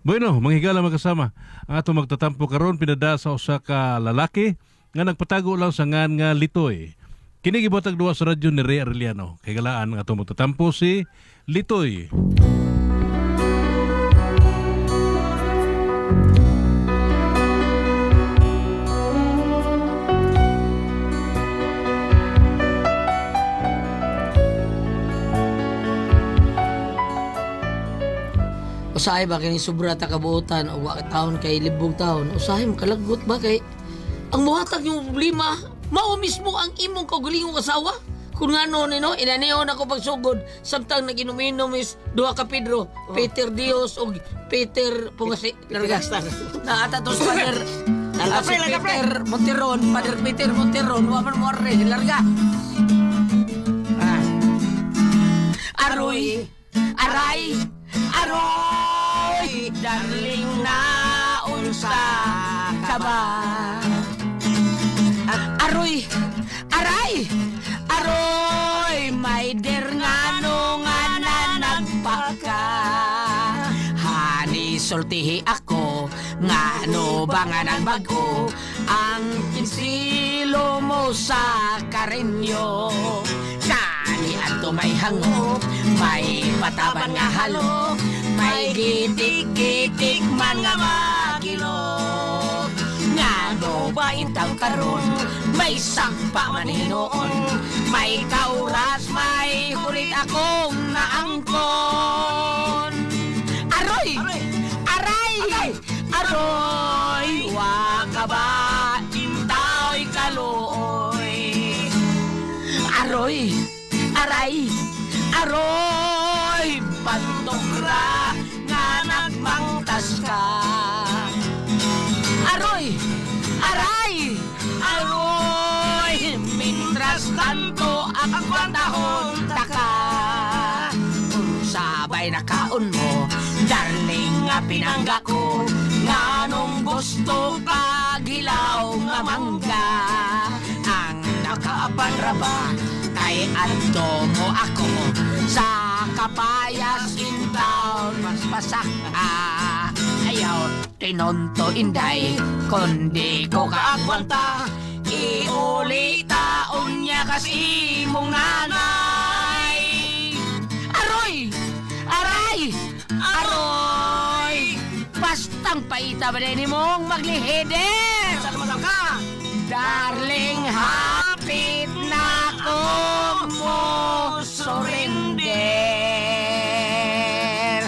Bueno, manghigala magkasama. Ang atong magtatampo karon pinada sa usa ka lalaki nga nagpatago lang sa ngan nga Litoy. Kini gibuhatag duwa sa radyo ni Ray Arellano. Kay galaan ang atong magtatampo si Litoy. Usahay ba kini sobra ta kabuotan o wa taon kay libog taon? Usahay makalagot ba kay ang muhatag yung problema mao mismo ang imong kaugalingong asawa? Kung nga no ni no, inaniyon ako pagsugod samtang naginom-inom is duha ka Pedro, Peter Dios og Peter Pungasi. Larga. Na ata tos Father Larga, si pre, larga, pre. Peter Monteron, Father Peter Monteron, wa man mo arre, larga. Ah. Aroy, aray, aroy, darling na unsa ka ba? Aroy, aray, aroy, my dear nga no nga na nagpaka. Hani sultihi ako, nga no ba nga nagbago, ang kinsilo mo sa karinyo. Kani ato may hango, may pataban nga halo, may gitik-gitik man nga magilok. Nga no ba intang karon, may sakpa man hinuon, may kauras, may hulit akong naangkon. Aroy! Aray! Aroy! Wa ka ba intaoy kaluoy? Aroy! Aray! Aroy! Pantokra nga nagmangtas ka. Aroy! Aray! Aroy! Mintras tanto ang kwantahon taka. Sabay na kaon mo, darling nga pinangga ko, nga nung gusto ka gilaw nga mangga. Ang nakaapan ra ba, kay adto mo ako, sa kapayas in town, mas pasak ah. Ayaw, tinonto inday, kundi ko kaagwanta, iuli taon niya kasi mong nanay. Aroy! Aray! Aroy! Bastang paita ba din mong maglihider? Sa naman ka? Darling, hapit na akong mo surrender.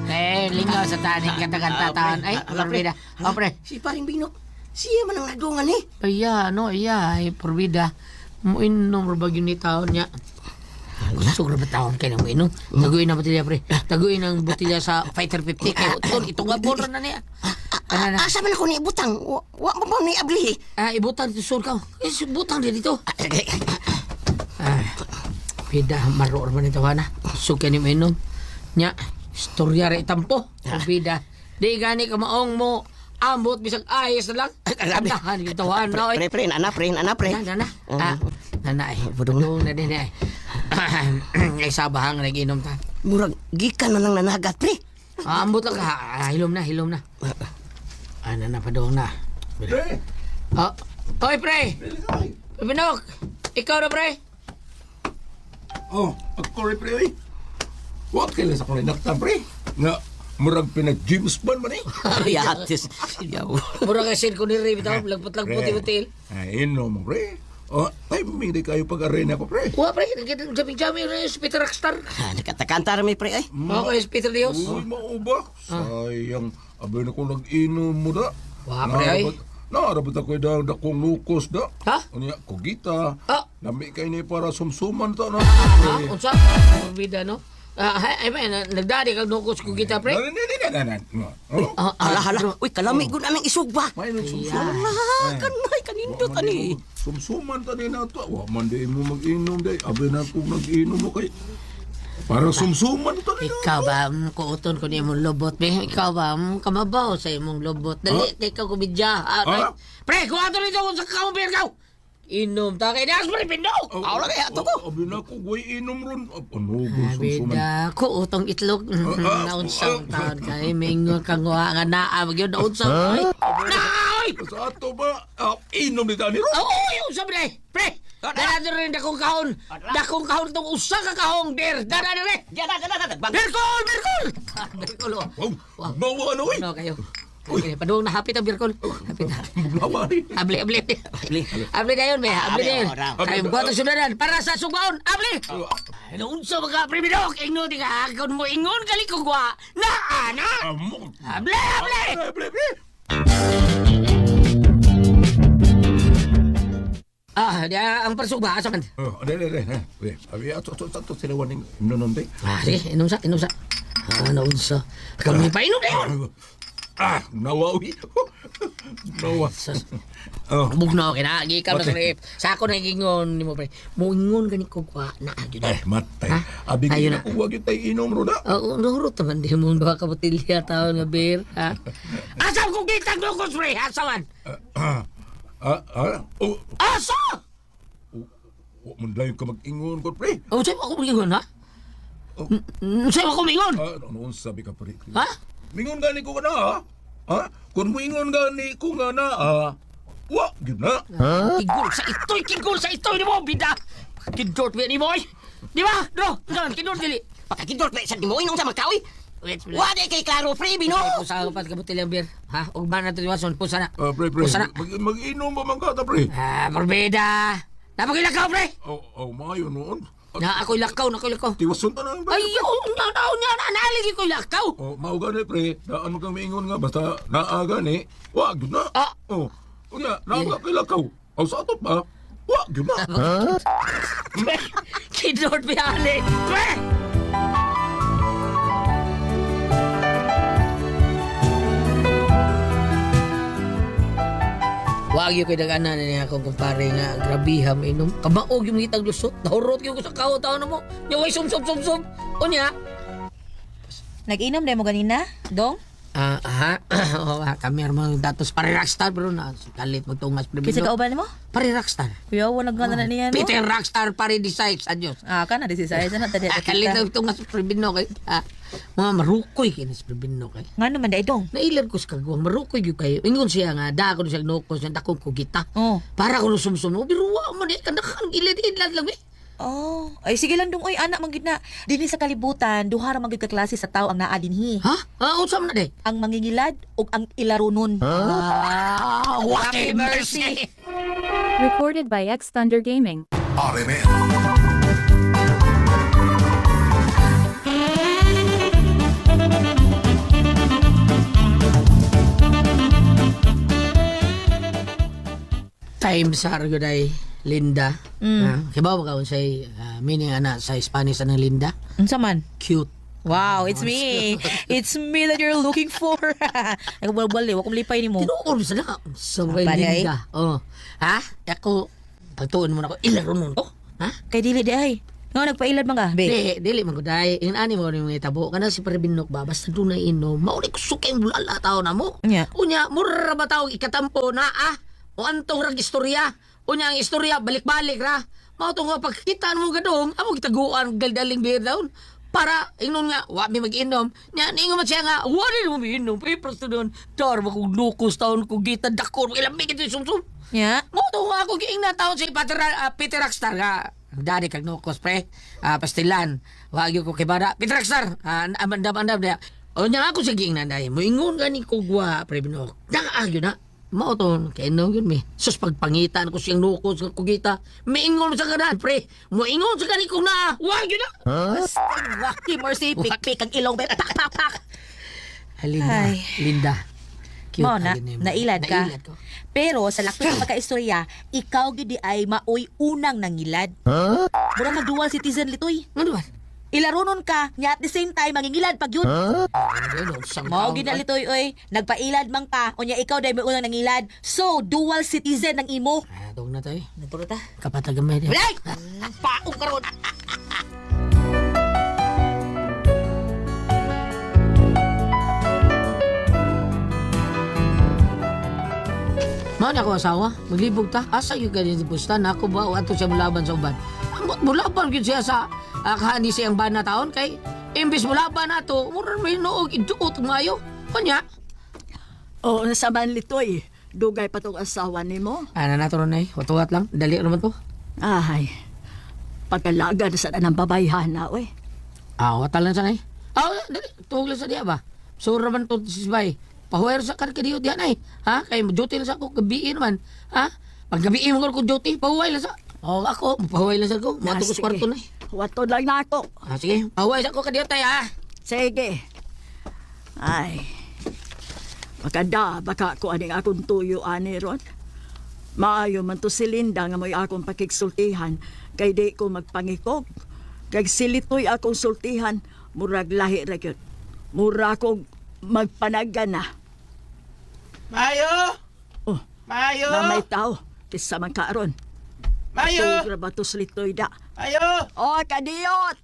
Eh, lingaw sa taning katagantatan. Ay, Ala, pre. porbida. Oh, pre. Si paring Binok, siya man ang nagdungan eh. Iya, no, iya, ay, porbida. Muinom ra ba yun ni taon niya? Gusto ra ba taon kayo na muinom? Taguin ang botilya, pre. Taguin ang botilya sa Fighter 50. Kaya ito, itong abon ra na niya. Ano na? Asa man ako ni ibutang? Wa mo ba ni abli? Ah, ibutang dito, sur ka. Eh, butang dito. Ah, pida, maro ra man ito, na. Sugyan ni mainom. Nya, istorya ra itampo. Pida. Di gani ka maong mo ambot bisag ayos na lang. Grabe. Tahan yung tawahan na, oy. Pre, pre, nana, pre, nana, pre. Na, na, na. Ah, na, na, eh. Budong na. Budong na din, eh. Ay, sabahang nag-inom ta. Murag, gikan na lang nanagat, pre. Ah, ambot lang ka. Ah, hilom na, hilom na. Ah, na, na, padong na. Pre, Ah, oy, pre! Pinok! Ikaw na, pre! Oh, ako rin pre oy. What kailan sa akong naktan pre? Nga murag pina James Bond man eh. Yatis. Yaw. Mura kay sir ko ni Ray, bitaw, lagpot-lagpot, ibutil. Ay, no mo pre. Oh, timing di kayo pag-arena ko pre. Wa, pre, nagkita-jami-jami rin si Peter Rockstar. Ah, Nakatakanta rami, pre, ay. Okay, si Peter Dios. Uy, mauba. Sayang, abay na ko nag-inom mo da. Wa, pre, ay. Naarabot ako da dakong lukos da. Ha? Unya, kugita. Ah. Lami kay ni para sumsuman ta na. Ah, unsa? Morbida, no? Ah, ay, ay, ay, nagdari kag nukos ko kita, pre. Na, na, na, na, na, na. Oh, Ah, ah, Hala, hala. Uy, kalami gud anang isog ba? May sumsuman. Hala, kanay, kanindot ani. Sumsuman ta din na to. Wa man di mo mag-inom day. Abi na kung nag-inom mo kay para sumsuman ta din. Ikaw ba, kuuton ko ni imong lobot, be? Ikaw ba, kamabaw sa imong lobot? Dali, kay ikaw kumidya. Ah, Ah? Pre, kuha to nito kung sa kaumper ka! Inom ta kay das pre pindok. Aw lang kaya ato ko. Abi na ko way inom ron. Ano ko sumsuman. Abida ko utong itlog. Naunsang taon kay mingon kang wa nga naa magyud naunsang oy. Naoy! Sa ato ba? Inom ni tani ron. Oo, oh, unsa pre? Pre, dara diri dakong kahon. Dakong kahon tong usa ka kahong der. Dara diri. Diyan na, diyan na, bang. Birkol, birkol. Birkol. Oh. Wow, nawa na oy. Ano kayo? Okay, padung na hapit ang birkol. Hapit na. Nawa ni. Abli, abli. Abli. Abli dayon, be. Abli Abli, dayon. oh, raw. Kayo buhaton sudaran para sa sugaon. Abli. Ano unsa mga primidok ingno di ka kung mo ingon gali ko gwa. Na ana. Amo. Abli, abli. Abli, abli. Ah, di ang parsugba asa man. Oh, dere dere. Uy, abi ato ato ato sila waning imnonon day. Ah, sige, inom sa, inom sa. Ah, naunsa. Kami pa inom dayon. Ah, nawa uy. Nawa. Sus. Oh. Bugnaw kay na, gikan na sa Matay. rep. Sa ako na gingon nimo pre. Moingon gani ko kwa na gyud. Eh, matay. Ha? Abi Ayun na na. ko wag yung tay inom ro na. Oo, nurot naman di mo ba ka botilya taon nga beer, ha? Asa ko kitang lukos pre, asa man? Ah, ah, ah. Oh, Asa? wa man layo ka mag-ingon ko pre. Oh, sa'yo ako mingon, ha? Sa'yo ako mingon? Ah, ano sabi ka pre? Ha? Mingon gani ko na ha? Ha? Kung moingon gani ko nga na ah. Wa gyud na. Kigol sa itoy, kigol sa itoy ni mo, bida! Kidort ba ni mo, oy? Di ba? Dro, saan? Kidort dili. Pakakidort ba sa mo inom sa magkaoy. Wait, wait. Wa di kay klaro pre bino. Ay, pusa ko pa kabutil ang beer. Ha? Ugma na ito, Watson. Pusa na. Ah, pre, pre. Pusa na. Mag-inom ba man ka ta pre? Ah, morbida. Napakilakaw, pre! Oh, oh, maayo noon. Ah, Na ako'y lakaw, na ako'y lakaw. Tiwason ta na pre. Ay, oh, na, na, na, na, naligi ko'y lakaw. Oh, mao gani pre. Daan mo kang miingon nga basta naa gani. Wa gyud na. Ah. Oh. Unya, naa ka kay lakaw. Aw sa ato pa. Wa gyud na. Kidort biyali. Pre! Wag yun kay daganan niya akong kumpare nga grabiha inom. Kabaog yung ngitag lusot. Nahurot yun ko sa kawo taon na mo. Nya way sum sum sum sum. Unya. Nag-inom dahil mo ganina, Dong? Ah, aha. Oo, kami ang mga datos pare rockstar bro na kalit magtungas pre. Kasi kauban mo? Pare rockstar. Kuya, wala nga na niya, no? Peter Rockstar pare decides. Adios. Ah, ka na, desisay. Sana tadi Ah, kalit kita. magtungas pre Bino kay. Ah, mga marukoy kini sa pre Bino kay. Nga naman dahil, Dong. Nailad ko sa kagwang marukoy gyud kayo. Ingon siya nga da ko siya nukos nga dakong ko kita. Oh. Para ko sumsum. O biruwa man di kanakan ilad-ilad lang eh. Oh, ay sige lang dong, oy anak man gid na. Dinhi sa kalibutan, duha ra man gid ka klase sa tao ang naa dinhi. Ha? Ah, unsa man na di? Ang mangingilad ug ang ilaronon. Ah, what mercy. Recorded by X Thunder Gaming. RMN. Time sa Arguday, Linda. Ah, kibaw ba ka unsay meaning ana sa Spanish anang Linda? Unsa man? Cute. Wow, it's me. It's me that you're looking for. Nagbalbal eh, wa kong lipay nimo. Tinuod sa na. Sa Ah, pare, ay. Linda. Oh. Ha? Ako pagtuon mo na ako ilaronon to. Ha? Kay dili di ay. Nga nagpailad man ka, be. Di, dili man gud ay. Ingon ani mo ni mga itabo kana si Prebinok ba basta dunay inom. Mao ni kusukay bulala tao na mo. Unya. Unya mura ba tao ikatampo na ah. O antong rag istorya. Unya ang istorya balik-balik ra. Mao to nga pagkita mo gadong amo gitaguan galdaling beer daon para ingnon nga wa mi mag-inom nya ningon man siya nga wa rin mo miinom papers to doon dar mo kog lukos taon kog gita dakor ilang migit sumsum. Nya. Mo to nga ako giing na taon si Peter, Peter Rockstar nga. Dani kag nukos pre. Ah, pastilan. Wag ko kay bara. Peter Rockstar. Ah, andam andam dia. O nya ako sa giing na dai. Moingon gani ko gwa pre binok. Nakaagyo na. Mao to kay no yun mi. Sus pagpangitan ko siyang nukos nga kugita. Miingon sa kanan pre. Moingon sa gani ko na. Wag yun na. Wacky mercy, pik-pik ang ilong, be. Pak, pak, pak. Ah, Linda. Ay. Linda. Cute Mao na, agad nimo. nailad ka. Nailad ko. Pero sa lakto sa pagkaistorya, ikaw gid di ay maoy unang nangilad. Huh? Mura mag dual citizen litoy. Ano ba? Ilaronon ka, nya at the same time mangingilad pag yun. Ano, Mao gid na litoy oy, nagpailad man ka, unya ikaw dai may unang nangilad. So, dual citizen ang imo. Ah, tawag na tayo. Naturo ta. Kapatagamay din. Walay! Paong karon. Mao na ako asawa, maglibog ta. Asa gyud ka dito pusta na ako ba o ato siya mulaban sa uban. Ambot mulaban gyud siya sa kahani siyang bana taon kay imbis mulaban ato, mura may noog iduot maayo. Kanya, Oo, sa man litoy. Dugay pa tong asawa nimo. ana na to ron ay, watuwat lang, dali naman to. Ay, pagkalaga na sa ng babayhana, oy. Ah, watal lang sa nay. Ah, dali, tuhog lang sa diya ba? Sura man to sisbay. Pahuwero sa kan kadiyo diyan ay. Ha? Kay duty lang sa ako gabi naman. Ha? Pag gabi mo ko duty, pahuway lang sa. Oh, ako, pahuway lang sa ko. Mo Ah, ko sa sige. kwarto na. Wato lang na ako. Ah, sige, pahuway sa ko kadiyo tay ha. Sige. Ay, makada, baka ko aning akong tuyo ani ron. Maayo man to si Linda nga mo'y akong pakigsultihan kay di ko magpangikog. Kay silitoy akong sultihan, murag lahi ra gyud. Mura kog magpanagan na. Mayo! Oh, Mayo! na may tao, kisa man karon. Mayo! Tugra ba to silitoy da? Mayo! Oh, kadiyot!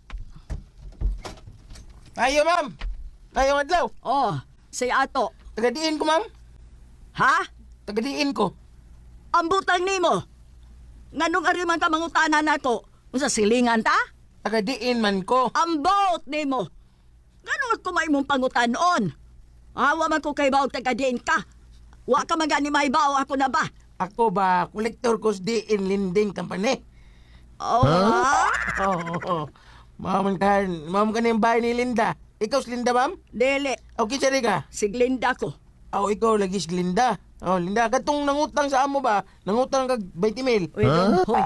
Mayo, ma'am! Mayo adlaw! Oh, say ato. Tagadiin ko, ma'am! Ha? Tagadiin ko. Ang butang nimo. Nganong ari man ka mangutana nako? Unsa silingan ta? Tagadiin man ko. Ambot nimo. Nganong ako may mong pangutanon? Awa man ko kay baog taga-diin ka. Wa ka man gani mahibaw ako na ba? Ako ba, kolektor ko sa diin lending company. Oh, ha? Oo. Oh, oh. Ma'am ka, ma'am ka na yung bahay ni Linda. Ikaw si Linda, ma'am? Dili, Okay, sorry ka. si Glinda ko. Oh, ikaw lagi si Linda. Oh, Linda, katong nangutang sa amo ba? Nangutang kag 20 mil. Uy, dong, hoy.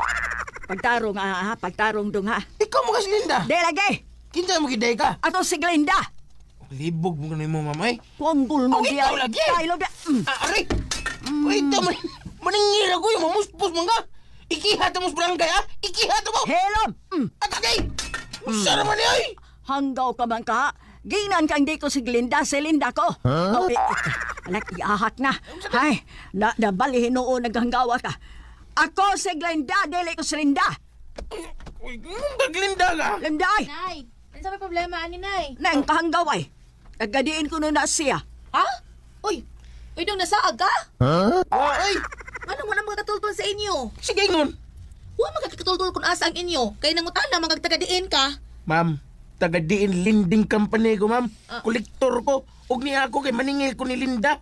Pagtarong ha, ha, pagtarong dong ha. Ikaw mo ka si Linda. Di lagi, Kinsa mo giday ka? ato si Glinda. Libog mo kanimo, ma'am, ay. Kuanggol mo Oh, ikaw lagi. Kailo da. Ah, aray! Uy, ito man. Maningira ko yung mamuspos mo ka. Ikihat mo sa barangay, ha? Ikihat mo! Helom. At agay! Unsa naman ni oy? Hanggaw ka man ka. Ginan kang di ko si Glinda, si Linda ko. Huh? Oh, eh, eh, anak, iahak na. Ay, na, nabali hinuon naghanggawa ka. Ako si Glinda, dili ko si Linda. Uy, gaglinda ka! Linda ay, Nay, ano sa may problema ani nay? nang kahanggaw ay. Tagadiin ko na na siya. Ha? Uy, uy dong nasaag ka? Wa, ay! Ano mo na magkatultol sa inyo? Sige ngon! Wa magkatultol kung asa ang inyo. Kay nangutan na magtagadiin ka. Ma'am, taga diin lending company ko, ma'am. Kolektor ko. Og niya ako kay maningil ko ni Linda.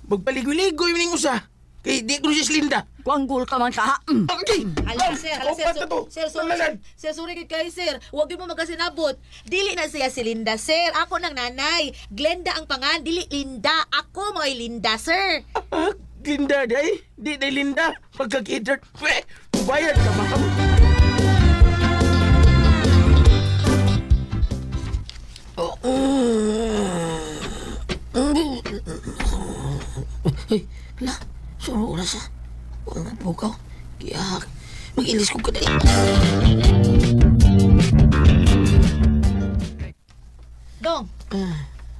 Magpaligoy-ligoy ning usa. Kay di ko siya si Linda. Kuanggol ka man ka. Okay. Hala, sir, hala, sir, Opat na to. sir, sorry, Lalalan. sir, sorry kay kayo, sir. Huwag yun mo magkasinabot. Dili na siya si Linda, sir. Ako nang nanay. Glenda ang pangan, dili Linda. Ako mo'y Linda, sir. Ah, Linda, day. Di day Linda. Pagkakidert. Pwe, bayad ka, ma'am. Ay, la, suro oras ha. Wala nga pukaw. Giyahak. Mag-ilis ko kadali. Dong,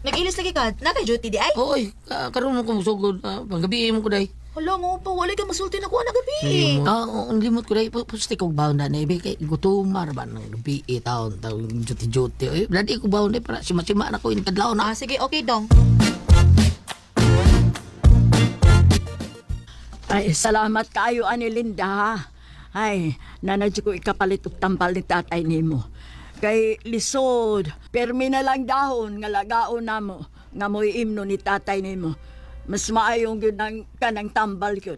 nag-ilis lagi ka. Naka-duty di ay? Oy, karon mo ko sugod, panggabi mo ko day. Hala, mo pa. Wala ka masulti na ko na gabi. Ah, ang limot ko day, pusti kog baon na na kay gutom ba ng gabi eh, taon taon juti juti. Oy, dali ko baon day para sima-sima na ko inkadlaw na. Ah, sige, okay, Dong. Ay, salamat kayo, ani Linda. ha. Ay, nanadyo ko ikapalit og tambal ni tatay nimo. Kay lisod, permi na lang dahon nga lagaon namo nga mo'y imno ni tatay nimo. Mas maayong gyud ang kanang tambal gyud.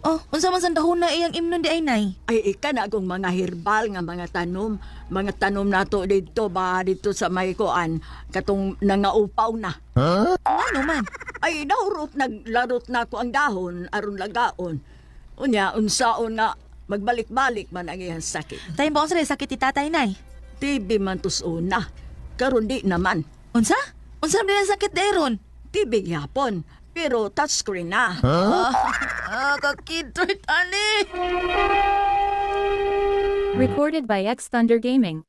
Oh, unsa man sandahon na iyang imnon di ay, nay? Ay, ika na akong mga herbal nga mga tanom nato dito ba dito sa may kuan katong nangaupaw na. Ano man? Ay, nahurot, naglarot na ako ang dahon, aron lagaon. Unya, unsaon nga, magbalik-balik man ang iyang sakit. Tayo ba unsa sakit ni tatay, nay? TB man tos una, karon di naman. Unsa? Unsa man ang sakit deron? TB gyapon, pero touchscreen na. Ah, kakidort ani. Recorded by X Thunder Gaming.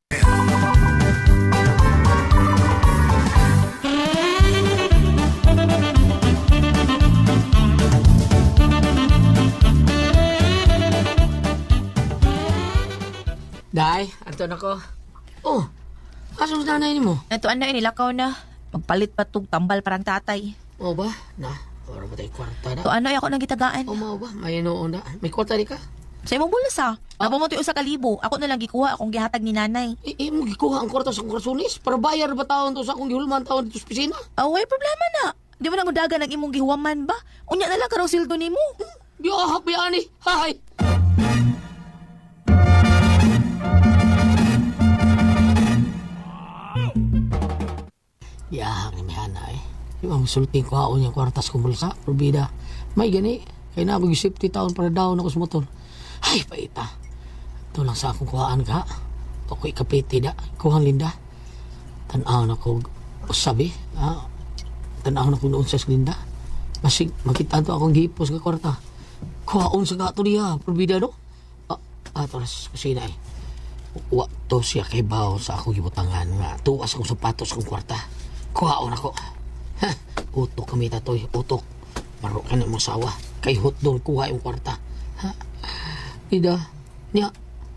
Day, ato na ko. Oh, asa sa nanay nimo? Natuan na inilakaw na. Magpalit pa tug tambal parang tatay. O ba? Na. Ora ba tayo kwarta na? To ano ako nang gitagaan. O mao ba? May noon na. May kwarta di ka? Sa imong bulsa. Nabo mo usa ka libo. Ako na lang gikuha akong gihatag ni nanay. Imo gikuha ang kwarta sa akong karsunis? Para bayar ba taon to sa akong gihulman taon dito sa opisina? Away problema na. Di mo na mudagan ang imong gihuwaman ba? Unya na lang karong sildo nimo. Di ahak ba ani? Hay! Di ahak ni Mihana eh. Di ba musulti ko haon yung kwartas kong bulsa? Probida. May gani. Kaya na ako safety taon para down ako sa motor. Ay, paita. Ito lang sa akong kuhaan ka. Ako ikapiti da. Kuhan Linda. Tanaw na ko usabi. Ah, tanaw na ko noon sa Linda. Masig, makita to akong gipos nga kwarta. Kuhaon sa gato niya. Probida no? Ah, toras kusina eh. Wa to siya kay bawo sa akong gibutangan nga tuwas akong sapatos akong kwarta. Kuhaon ako. Ha, utok kami tatoy, utok. Maro ka na mong sawa. Kay hotdog kuha yung kwarta. Ha? Ida, niya,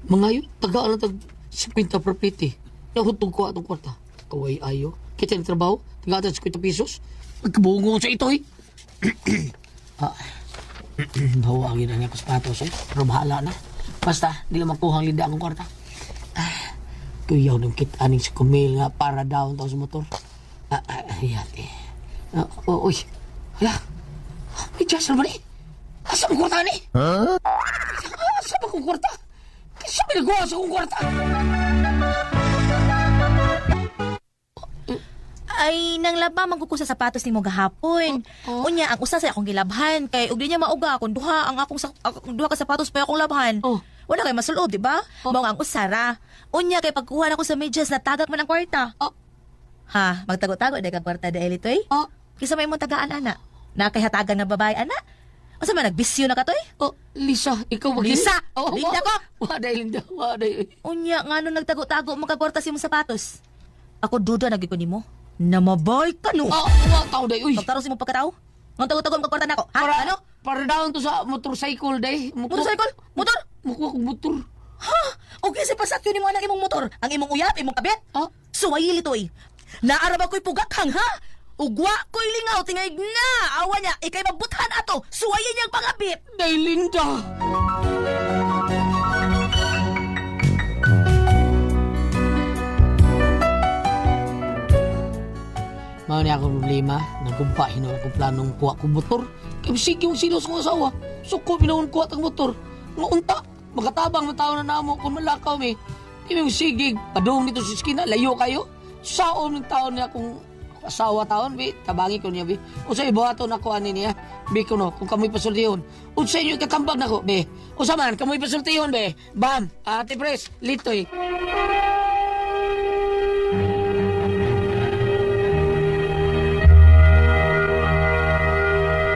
mga yun, tagaan na tag 50 property. Niya, hotdog kuha itong kwarta. Kaway ayo. Kita ng trabaho, tagaan tag 50 pesos. Pagkabungo sa ito eh. Ah, bawa ang ina niya ko sapatos eh. Pero bahala na. Basta, di lang makuha ang linda akong kwarta. Ah, kuyaw ng kit aning si Kumil nga para down to sa motor. Ah, ah, yate. Ah, oh, uy. Hala. May jazz na ba ni? Asa mo kwarta ni? Huh? Asa ba kong kwarta? Kasi may nagawa sa kong kwarta. Ay nang laba man ko sa sapatos nimo gahapon. Unya ang usa sa akong gilabhan kay ug di niya mauga kung duha ang akong duha ka sapatos pa akong labhan. Oh. Wala kay masulob, di ba? Oh. Mao nga ang usa ra. Unya kay pagkuha nako sa medyas natagak man ang kwarta. Oh. Ha, magtago-tago dahil kang kwarta dahil itoy. Ah, Kisa may imong tagaan ana. Na kay hatagan nga babae ana. Unsa man nagbisyo na katoy? oh, Lisa, ikaw ba? Lisa! Oh, Linda ko! Wa dahil Linda, wa dahil. Unya nga nung nagtago-tago mo kagwarta sa imong sapatos. Ako duda na gyud ko nimo. Namabay ka no. Ah, wa tao dahil. Uy. Pagtarong sa imong pagkatao. Nung tago-tago mo kagwarta nako. Ha? Para, Ano? Para down to sa motorcycle day. Motorcycle? Motor? Mukuha kong motor. Ha? Okay sa pasakyo nimo anang imong motor. Ang imong uyab, imong kabit. Ah? Suwayili toy. Naaraba ko'y pugakhang ha? Ugwa ko'y lingaw tingaig na. Awa niya, ikay mabuthan ato. Suwayin niyang pangabit. Day Linda. Mao ni akong problema, nagkumpa hinuon akong planong kuha kong motor. Kay sige yung silos kong asawa. Suko binuon kuha tang motor. Nga unta, makatabang man tao na namo kung malakaw mi. Di mi sige, padung dito sa eskina, layo kayo. Saon ng taon niya kung asawa taon bi, tabangi ko niya bi. Unsa ibuhaton nako ani niya? Bi kuno, kung kamoy pasultihon. Unsa inyo ikatambag nako bi? Unsa man kamoy pasultihon bi? Bam, Ate Pres, litoy.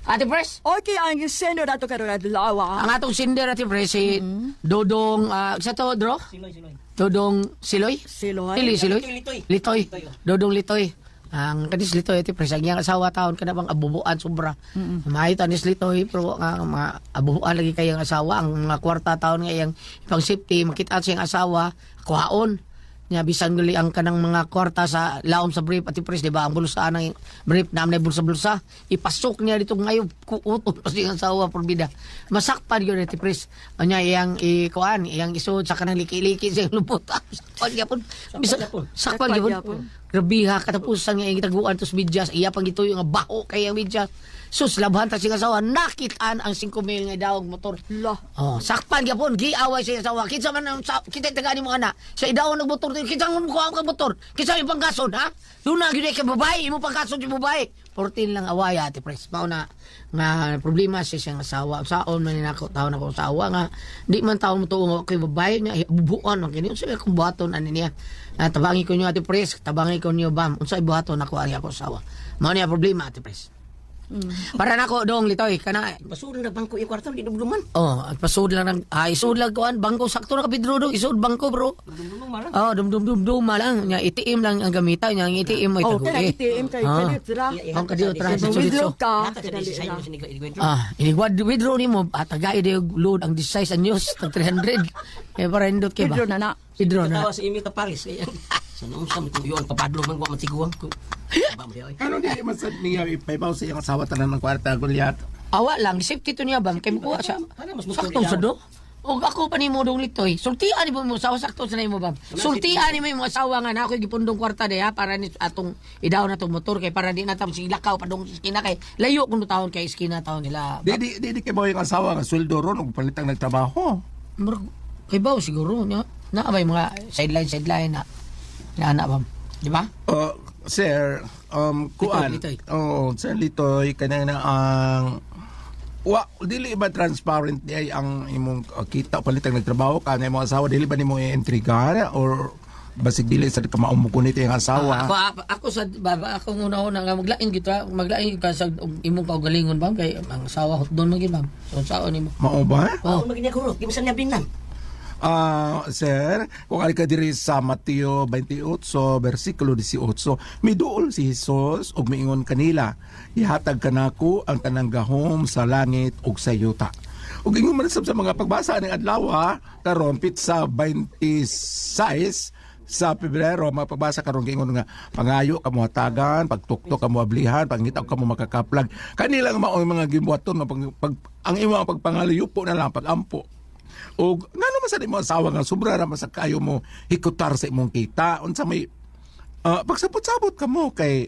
Ate Pres, Okay, ang sender ato karon adlaw. ang atong sinder Ate Pres si Dodong sa to Dro? Siloy, Siloy. Dodong Siloy? Siloy. Dili, Siloy. Litoy. Dodong Litoy. Ang kanis Litoy ati pres ang iyang asawa taon kana bang abubuan sobra. Mm-hmm. Maayo tanis Litoy pero nga mga abubuan lagi kay ang asawa ang mga kwarta taon nga iyang ipang safety makita sa iyang asawa kuhaon niya bisan gali ang kanang mga kwarta sa laom sa brief ati pres di ba ang bulsa ng brief naam na bulsa-bulsa ipasok niya dito ngayon kuutot pa siyang asawa porbida masakpan yun ati pres anya iyang ikuan iyang isuod sa kanang liki-liki sa iyang lupot sakpan gyapon bisan sakpan gyapon gyapon. Grabiha katapusan nga iyang gitaguan tos medyas iya pang gituyo nga baho kay ang medyas sus labhan ta siyang asawa nakitaan ang 5 mil nga dawag motor. La. Oh, sakpan gyapon giaway siya asawa. Kinsa man ang kita tagaan nimo ana. Sa idawon ng motor kinsa man ko ang motor. Kinsa imong panggason ha? Duna gyud kay babae imo panggason si babae. 14 lang away ate pres. Mao na nga problema siya siyang asawa. Saon man ni nako taon ako asawa nga di man taon mo tuo nga kay babae niya bubuan man kini unsa may akong buhaton ani niya. Ah, tabangi ko niyo ate pres, tabangi ko niyo bam. Unsa buhaton ako ani ako asawa. Mao niya problema ate pres. Para nako dong litoy kana Basura na bangko yung kwarto, di dumduman. Oh, at pasud lang ng ay isud lang kuan bangko sakto na ka Pedro dong isud bangko bro. Oh, dum dum dum dum lang nya ATM lang ang gamitan nya ang ATM mo Oh, itago. kaya ATM kay Philip ra. Ang kadiyo tra Kay withdraw ka. Nata sa design mo sa nigwedro. Ah, inigwad withdraw nimo at tagay di og load ang 16 anyos tag 300. Kay para indot kay ba. Withdraw na na. Withdraw na. Tawa sa email ka Paris. Ayan. Sa noong sa tuyo ang papadlo man ko matiguang ko. Ba mo di oy. Ano di man sad niya ipahibaw sa iyang asawa tanan ng kwarta, Goliath? Awa lang, safety to niya bang kay mukuha siya. Ano, mas motor Sakto sa do. Og ako pa nimo dong litoy. Sultian ni mo asawa sakto sa nimo bam. Sultian ni mo imong asawa nga na ako'y gipundong kwarta diha para ni atong idaw na tong motor kay para di na ta silakaw padung sa iskina kay layo kun taon kay iskina taon nila. Di kay bawo yung asawa nga sweldo ron ug palitang nagtrabaho. Murag kay baw siguro nya. Na may mga sideline sideline na. Na ana bam. Di ba? Sir, kuan. Litoy, Litoy. Oo, Sir Litoy, kanina ang wa dili ba transparent di ay ang imong kita palitang nagtrabaho ka na imong asawa dili ba nimo i-intrigar or basig dili sa ka maumukunit yung asawa? Ako ako, ako sa baba ako una-una nga maglain gid maglain ka sa imong kaugalingon bam kay ang asawa hotdon man gid bam. So saon nimo. Mao ba? Oh. Ako magini ako ro, di mo sa niya binan. Sir, kung ari ka diri sa Mateo 28 versikulo 18, miduol si Jesus ug miingon kanila, "Ihatag kanako ang tanang gahom sa langit ug sa yuta." Ug ingon man sab sa mga pagbasa ning adlaw karon pitsa 26 sa Pebrero, mga pagbasa karon giingon nga pangayo ka mo hatagan, pagtuktok ka mo ablihan, pangita ka mo makakaplag. Kanilang mao ang mga gimbuhaton nga ang imong pagpangalayo po na lang pagampo. O ngano man sa imo asawa nga sobra ra man sa kayo mo hikutar sa imong kita unsa may pagsabot-sabot ka mo kay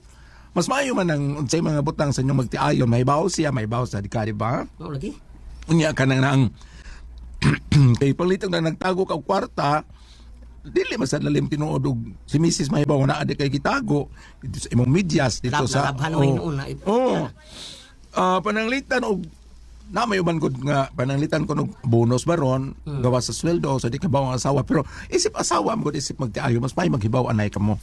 mas maayo man ang unsay mga butang sa inyong magtiayon may bawo siya may bawo sa di ka di ba Mao lagi. unya ka nang nang kay palitong na nagtago ka og kwarta dili man sa lalim tinuod og si Mrs. Mahibaw na adi kay gitago dito sa imong medyas dito sa Labhan mo hinuon na. Oh. Pananglitan og na may uban gud nga pananglitan ko og bonus baron gawa sa sweldo so di ka bawo ang asawa pero isip asawa mo gud isip magtiayo mas may maghibaw anay kamo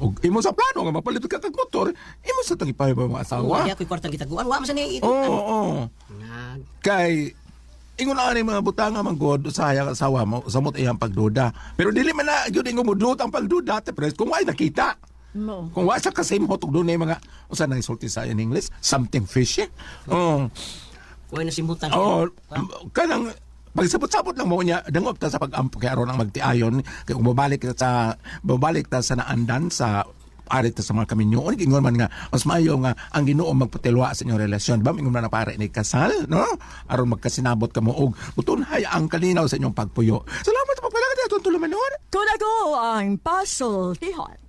og imo sa plano nga mapalit ka kag motor imo sa tang ipahibaw ang asawa. Wa ako'y kwartang gitaguan, wa man sa niya. Oo, oo. Nag Kay ingon ani mga butanga man god usahay ang asawa mo samot iyang pagduda pero dili man na gyud ingon mo ang pagduda te pres kung way nakita Mo. kung wa sa kasimhot og dunay mga usa nang isulti sa in English something fishy. Oh. wa na simutan. Oh, kanang pagsabot-sabot lang mo niya dangop ta sa pag-ampo kay aron ang magtiayon kay kung babalik ta sa naandan sa ari ta sa mga kaminyoon ingon man nga mas maayo nga ang Ginoo magpatilwa sa inyong relasyon ba ingon man ang pare ni kasal no aron magkasinabot kamo og mutunhay ang kalinaw sa inyong pagpuyo. Salamat sa pagpalagad atong tulumanon. Kun ako ang pasultihan.